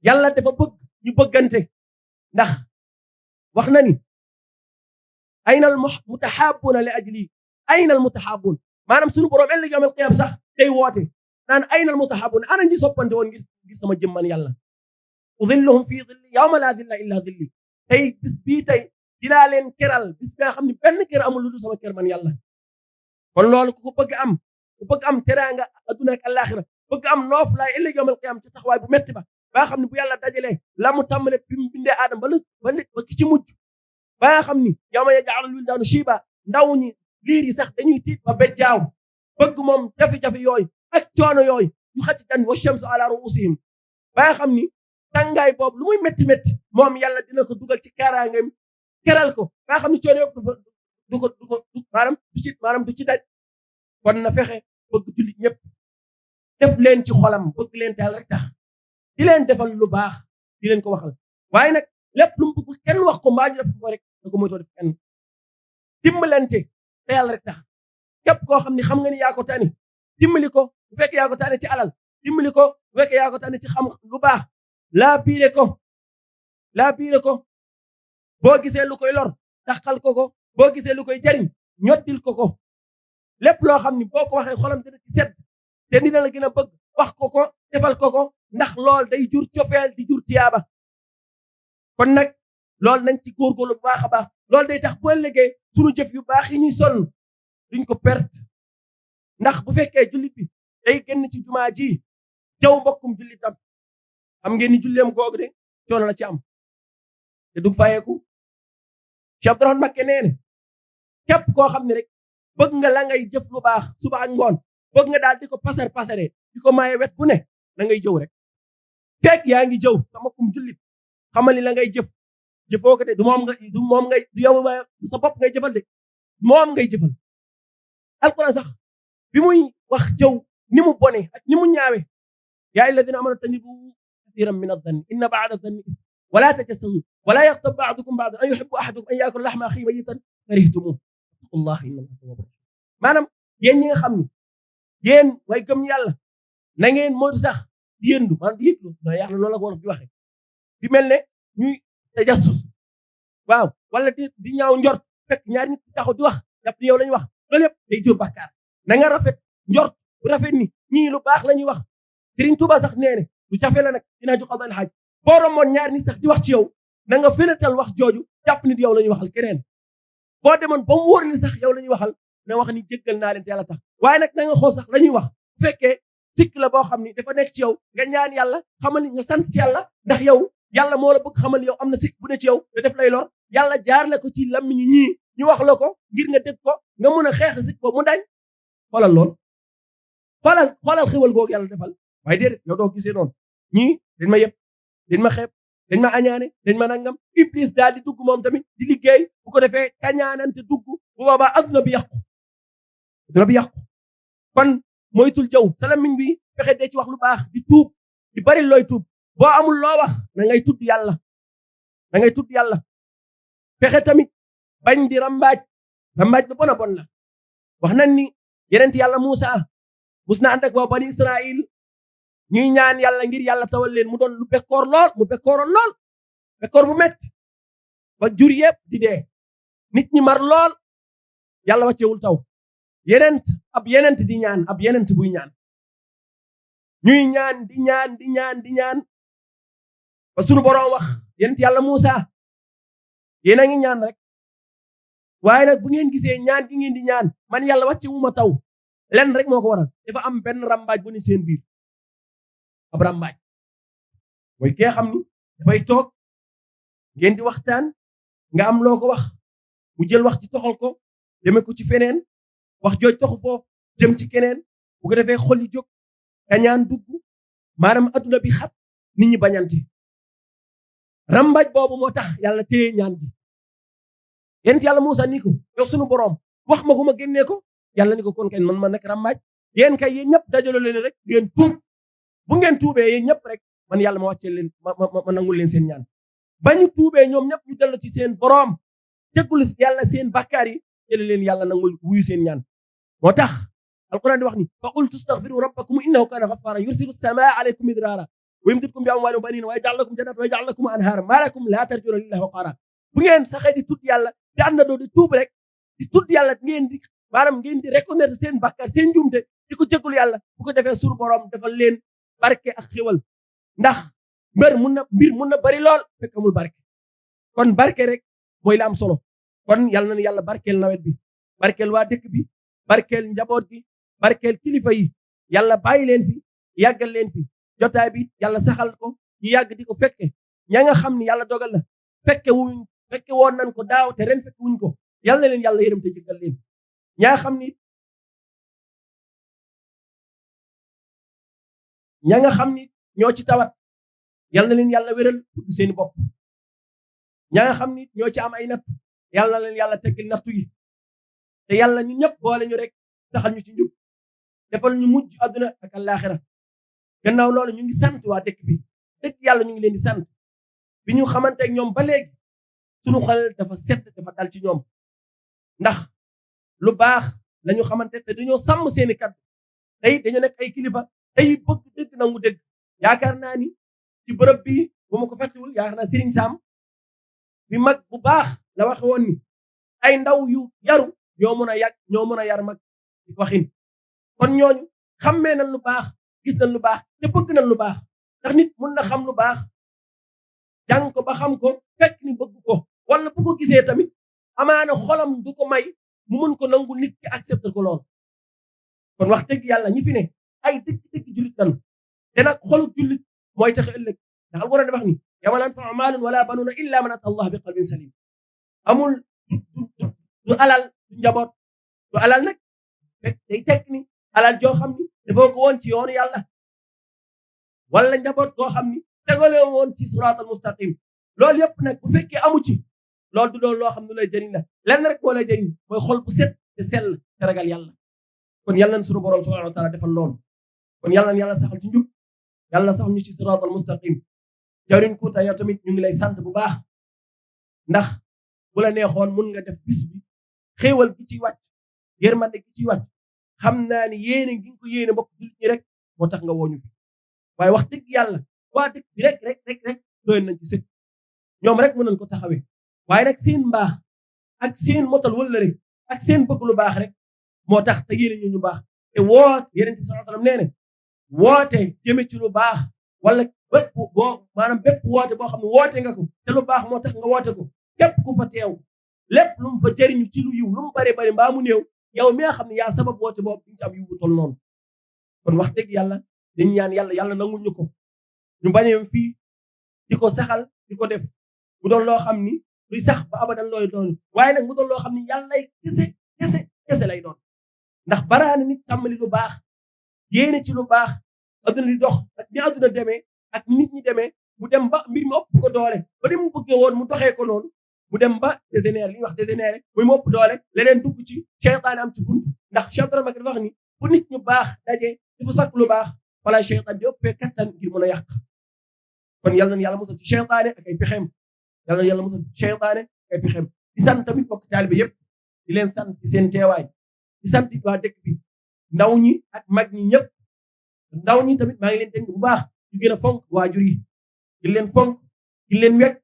yàlla dafa bëgg ñu bëggante ndax wax na ni aynal mutahaabuna li ajli aynal mutahaabun maanaam sunu borom ëllëg yawmal qiyaam sax day woote naan aynal mutahaabun ana ñi soppante woon ngir sama jëmman yàlla udilluhum fi dilli yawma laa dilla illa dilli tey bis bii tey dinaa leen keral bis bi nga xam ne benn kër amul lu dul sama kër man yàlla kon loolu ku bëgg am teraanga adduna ak àllaaxira bëgg am noof laay ëllëg yawmal qiyaam ci taxawaay bu metti ba nga xam ne bu yàlla dajalee la mu tàmbale bi mu bindee aadama ba ki ci mujj ba nga xam ni yawma yaj'alul wildaanu shiiba ndaw ñi liir yi sax dañuy tiit ba bejjaaw bëgg moom jafe-jafe yooyu ak coono yooyu ñu xëcc jan wa shamsu ala ruusihim ba nga xam ni tàngaay boobu lu muy métti métti moom yàlla dina ko dugal ci kaaraangeem keral ko ba nga xam ni coono yëpp du ci daj kon na fexe bëgg jullit ñëpp def leen ci xolam bëgg leen teel rek tax di leen defal lu baax di leen ko waxal waaye nag lépp lu mu bëggul kenn wax ko mbaa ñu def ko rek da ko moytoo def kenn dimbalante te yàlla rek tax képp koo xam ni xam nga ni yaa ko tani dimbali ko bu fekkee yaa ko tane ci alal dimbali ko bu fekkee yaa ko tane ci xam lu baax laa biire ko boo gisee lu koy lor taxal ko boo gisee lu koy jariñ ñottil ko lépp loo xam ni boo ko waxee xolam dina ci sedd te dina la gën a bëgg wax ko defal ko ndax lool day jur cofeel di jur tiyaaba kon nag loolu nañ ci góorgóorlu bu baax a baax loolu day tax boo ëllëgee sunu jëf yu baax yi ñuy sonn duñ ko perte ndax bu fekkee jullit bi day génn ci jumaa ji jaw mbokkum jullitam xam ngeen ni julleem googu de coono la ci am te dug fayeeku Cheikh Abdourahmane Mbacké nee ne képp koo xam ne rek bëgg nga la ngay jëf lu baax suba ak ngoon bëgg nga daal di ko pasare di ko maye wet bu ne la ngay jëw rek fekk yaa ngi jëw sa mbokkum jullit xamal ni la ngay jëfoo ko de du yow du sa bopp ngay jëfal de moom ngay jëfal alquran sax bi muy wax jëw ni mu bone ak ni mu ñaawe yaa alladina amanu tanibu kathiran min adh-dhanni inna ba'da adh-dhanni wala tajassasu wala yaghtab ba'dukum ba'dan an yuhibbu ahadukum an ya'kula lahma akhihi maytan karihtumuh wattaqullaha inna allaha tawwabur rahim maanaam yéen ñi nga xam ni yéen way gëm yàlla na ngeen moytu sax di yëndu maanaam di yëglu no yàlla loolu la ko wolof di waxe di mel ne ñuy tajassus waaw wala di ñaaw njort fekk ñaari nit taxaw di wax jàpp ni yow lañu wax loolu yëpp day jur bàkkaar na nga rafet njort bu rafet ni ñii lu baax la ñuy wax Sëriñ Tuuba sax nee ne lu jafe la nag dinaa jox qadal xaaj boo rommoon ñaari nit sax di wax ci yow na nga fenatal wax jooju jàpp ni yow la ñuy waxal keneen boo demoon ba mu wóor ni sax yow la ñuy waxal na wax ni jéggal naa leen te yàlla tax waaye nag na nga xool sax la ñuy wax bu fekkee sikk la boo xam ni dafa nekk ci yow nga ñaan yàlla xamal ni nga sant ci yàlla ndax yow yàlla moo la bëgg xamal yow am na sikk bu ne ci yow te def lay lor yàlla jaar la ko ci lammiñu ñii ñu wax la ko ngir nga dégg ko nga mën a xeex sikk ko mu dañ xoolal lool xoolal xéwal googu yàlla defal waaye déedéet yow doo gisee noonu ñii dañ ma yëpp dañ ma xeeb dañ ma añaane dañ ma nangam iblis daal di dugg moom tamit di liggéey bu ko defee kañaanante dugg bu boobaa adduna bi yàqu kon moytul jëw sa lamiñ bi fexe dee ci wax lu baax di tuub di bari looy tuub boo amul loo wax na ngay tudd yàlla fexe tamit bañ di rambaaj lu bon a bon la wax nañ ni yeneen yàlla Muusa mus na ànd ak waa bani Israil ñuy ñaan yàlla ngir yàlla tawal leen mu doon lu bekkooroon lool bekkoor bu metti ba jur yëpp di dee nit ñi mar lool yàlla wàccewul taw ab yenent di ñaan ab yenent buy ñaan ñuy ñaan di ñaan ba sunu boroom wax yenent yàlla Muusa yéen a ngi ñaan rek waaye nag bu ngeen gisee ñaan gi ngeen di ñaan man yàlla wàccewuma taw lenn rek moo ko waral dafa am benn rambaaj bu ne seen biir ab rambaaj mooy kee xam ni dafay toog ngeen di waxtaan nga am loo ko wax mu jël wax ci toxal ko deme ko ci feneen wax jooj toxu foofu jëm ci keneen bu ko defee xol yi jóg kañaan dugg maanaam adduna bi xat nit ñi bañante rambaaj boobu moo tax yàlla téye ñaan bi yent yàlla Muusa ni ko yow sunu boroom wax ma ko ma génnee ko yàlla ni ko kon kay man ma nekk rammaaj yéen kay yéen ñëpp dajaloo leen rek ngeen tuub bu ngeen tuubee yéen ñëpp rek man yàlla ma wàccee leen ma nangul leen seen ñaan ba ñu tuubee ñoom ñëpp ñu dellu ci seen boroom jéggul yàlla seen bàkkaar yi jële leen yàlla nangul wuyu seen ñaan moo tax alquran di wax ni fa qultu astaghfiru rabbakum innahu kana ghaffaran yursilu samaa alaykum midrara wa yumdidkum bi amwaalin wa baniina wa yaj'al lakum jannatin wa yaj'al lakum anhaara maa lakum laa tarjuuna lillahi waqaara bu ngeen saxee di tudd yàlla di àndandoo di tuub rek di tudd yàlla ngeen di reconnaître seen bàkkaar seen njuumte di ko jéggul yàlla bu ko defee sunu boroom defal leen barke ak xéwal ndax mbir mun na bari lool fekk amul barke kon barke rek mooy la am solo kon yàlla na yàlla barkeel nawet bi barkeel waa dëkk bi barkeel njaboot gi barkeel kilifa yi yàlla bàyyi leen fi yàggal leen fi jotaay bi yàlla saxal ko ñu yàgg di ko fekke ña nga xam ni yàlla dogal na fekke woon nañ ko daaw te ren fekke wuñ ko yàlla na leen yàlla yërëm te jéggal leen ña nga xam ni ñoo ci tawat yàlla na leen yàlla wéral seeni bopp ña nga xam ni ñoo ci am ay nattu yàlla na leen yàlla teggil nattu yi te yàlla ñu ñëpp boole ñu rek saxal ñu ci njub defal ñu mujj àdduna ak àllaaxira gannaaw loolu ñu ngi sant waa dëkk bi dëkk yàlla ñu ngi leen di sant bi ñu xamante ak ñoom ba léegi sunu xel dafa sedd dafa dal ci ñoom ndax lu baax lañu xamante te dañoo sàmm seeni kàddu tey dañoo nekk ay kilifa tey bëgg dëgg nangu dëgg yaakaar naa ni ci bërëb bi bu ma ko fàttewul yaakaar naa Serigne Sam bi mag bu baax la waxe woon ni ay ndaw yu yaru ñoo mën a yar mag ci waxin kon ñooñu xammee nañ lu baax gis nañ lu baax te bëgg nañ lu baax ndax nit mun na xam lu baax jàng ko ba xam ko fekk ni bëgg ko wala bu ko gisee tamit amaana xolam du ko may mu mën ko nangu nit ki accepter ko lool kon wax dëgg yàlla ñi fi ne ay dëgg jullit lañu te nag xolu jullit mooy tax ëllëg ndax alquran di wax ni yawma laa yanfa'u maalun wala banuuna illa man ataa Allah bi qalbin salim amul du alal du njaboot du alal nag day tekk ni alal joo xam ni dafoo ko woon ci yoonu yàlla wala njaboot goo xam ni tegalee woon ci siraatal mustaqim loolu yëpp nag bu fekkee amu ci loolu du doon loo xam ne lay jëriñ la lenn rek moo lay jëriñ mooy xol bu set te sell te ragal yàlla kon yàlla na sunu borom subhanahu wa taala defal loolu kon yàlla na yàlla saxal ci njub yàlla sax ñu ci siraatal mustaqim jawrin Kuuta yow tamit ñu ngi lay sant bu baax ndax bu la neexoon mun nga def bis bi xéewal gi ciy wàcc yërmande gi ciy wàcc xam naa ni yéene gi nga ko yéene mbokk jullit ñi rek moo tax nga wooñu fi waaye wax dëgg yàlla waa dëkk bi rek doy nañ ci sëkk ñoom rek mën nañ ko taxawee waaye nag seen mbaax ak seen motal wala rek ak seen bëgg lu baax rek moo tax te yéene ñu baax te woote Yonent bi sallallahu alayhi wasallam nee na woote jëme ci lu baax wala bépp woote boo xam ne woote nga ko te lu baax moo tax nga woote ko képp ku fa teew lépp lu mu fa jëriñu ci lu yiw lu mu bari bari mbaa mu néew yow mi nga xam ne yaa sabab woote boobu di nga ci am yiw bu tol noonu kon wax dëgg yàlla dañu ñaan yàlla nangul ñu ko ñu bañee fii di ko saxal di ko def mu doon loo xam ni luy sax ba abadan looy doon waaye nag mu doon loo xam ni yàlla lay kese lay doon ndax baraana nit tàmmali lu baax yéene ci lu baax adduna di dox ak ni adduna demee ak nit ñi demee mu dem ba mbir mi ëpp ko doole ba ni mu bëggee woon mu doxee ko noonu mu dem ba dégénéré li ñuy wax dégénéré muy mu ëpp doole leneen dugg ci seytaane am ci bunt ndax Cheikh Dramé dafa wax ni bu nit ñu baax daje di fa sakk lu baax wala seytaan di ëppee kattan ngir mën a yàq kon yal na yàlla musal ci seytaane ak ay pexeem yal na yàlla musal ci seytaane ak ay pexeem di sant tamit bokk taalibe yëpp di leen sant ci seen teewaay di sant waa dëkk bi ndaw ñi ak mag ñi ñëpp ndaw ñi tamit maa ngi leen dénk bu baax ñu gën a fonk waajur yi di leen fonk di leen wekk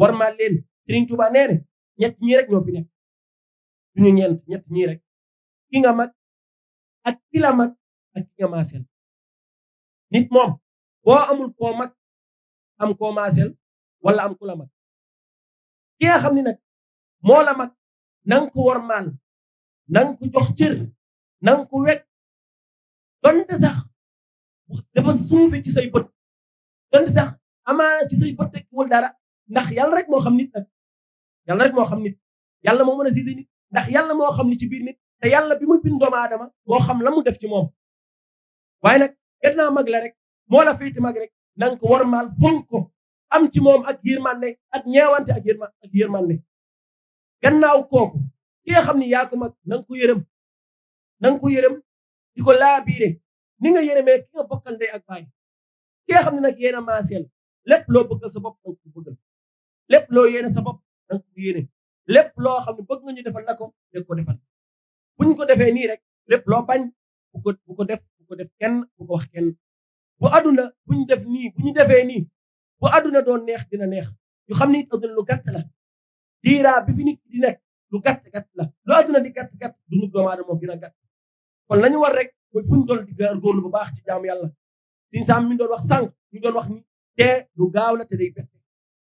warmaal leen Serigne Touba nee na ñett ñii rek ñoo fi nekk duñu ñett ñii rek ki nga mag ak ki la mag ak ki nga maaseel nit moom boo amul koo mag am koo maaseel wala am ku la mag ki nga xam ni nag moo la mag nanga ko warmaal nanga ko jox cër nanga ko wekk donte sax dafa suufe ci say bët donte sax amaana ci say bët tekkiwul dara ndax yàlla rek moo xam nit nag yàlla rek moo xam nit yàlla moo mën a gisee nit ndax yàlla moo xam li ci biir nit te yàlla bi muy bind doomu aadama moo xam la mu def ci moom waaye nag gannaaw mag la rek moo la féete mag rek nanga ko warmaal fonk ko am ci moom ak yërmande ak ñeewante ak yërmande gannaaw kooku ki nga xam ni yaa ko mag na nga ko yërëm na nga ko yërëm di ko laabiire ni nga yërëmee ki nga bokkal ndey ak baay ki nga xam ne nag yéen a maaseel lépp loo bëggal sa bopp na nga ko bëggal lépp loo yéene sa bopp na nga ko yéene lépp loo xam ne bëgg nga ñu defal la ko dégg ko defal buñ ko defee nii rek lépp loo bañ bu ko def kenn bu ko wax kenn bu àdduna buñ def nii bu ñu defee nii bu àdduna doon neex dina neex ñu xam ni àdduna lu gàtt la diiraa bi fi nit di nekk lu gàtt la lu àdduna di gàtt dundu doomu aadama moo gën a gàtt kon lañu war rek mooy fuñ toll di góorgóorlu bu baax ci jaamu yàlla Sëñ Sam mi doon wax sànq ñu doon wax ni dee lu gaaw la te day bette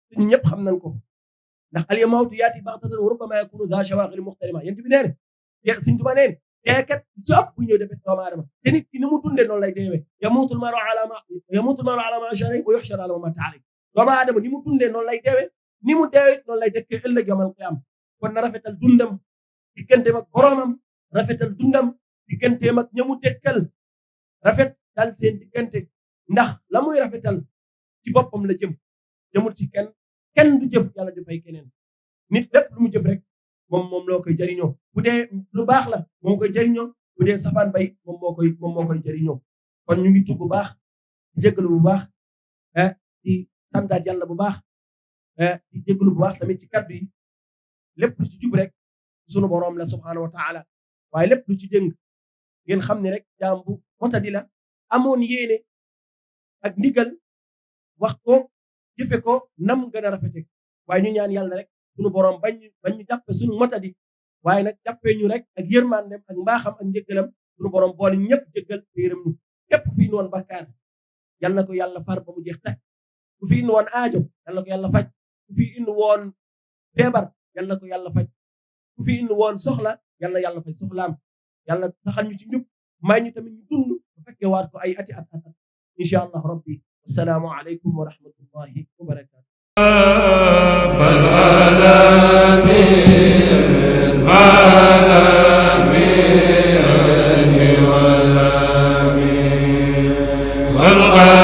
te ñun ñëpp xam nañ ko ndax al mawtu yaati baxtatan wa rubbama yakunu daa shawaaxili muxtarima yéen bi nee ne Sëñ Tuubaa nee ne dee kat ci ëpp bu ñëw defet doomu aadama te nit ki ni mu dundee noonu lay deewee yamuutul maru ala ma ashari wa yuxshar ala ma mata alay doomu aadama ni mu dundee noonu lay deewee ni mu deewee noonu lay dëkkee ëllëg yawmal qiyaam kon na rafetal dundam digganteem ak boroomam rafetal dundam digganteem ak ñamu dëkkal rafetal seen diggante ndax la muy rafetal ci boppam la jëmul ci kenn du jëf yàlla di fay keneen nit lépp lu mu jëf rek moom loo koy jariñoo bu dee lu baax la moom koy jariñoo bu dee safaan bay moom moo koy jariñoo kon ñu ngi tub bu baax di jégalu bu baax di santaat yàlla bu baax di jégalu bu baax tamit ci kaddu yi lépp lu ci jub rek sunu boroom la subhaanahu wa taala waaye lépp lu ci dëng ngeen xam ne rek jaam bu motadi la amoon yéene ak ndigal wax ko jëfe ko nam gën a rafete waaye ñu ñaan yàlla rek sunu boroom bañ ñu jàppe sunu motadi waaye nag jàppee ñu rek ak yërmandem ak mbaaxam ak njëggalam sunu boroom boole ñëpp jëggal te yërëm ñu képp ku fi indi woon bakkaar yal na ko yàlla far ba mu jeex tak ku fi indi woon aajo yal na ko yàlla faj ku fi indi woon feebar yal na ko yàlla faj ku fi indi woon soxla yal na yàlla faj soxlaam yàlla saxal ñu ci njub may ñu tamit ñu dund bu fekkee waat ko ay ati at insha allah rabbi assalaamu aleykum wa rahmatullahi wa barakatuh والقلب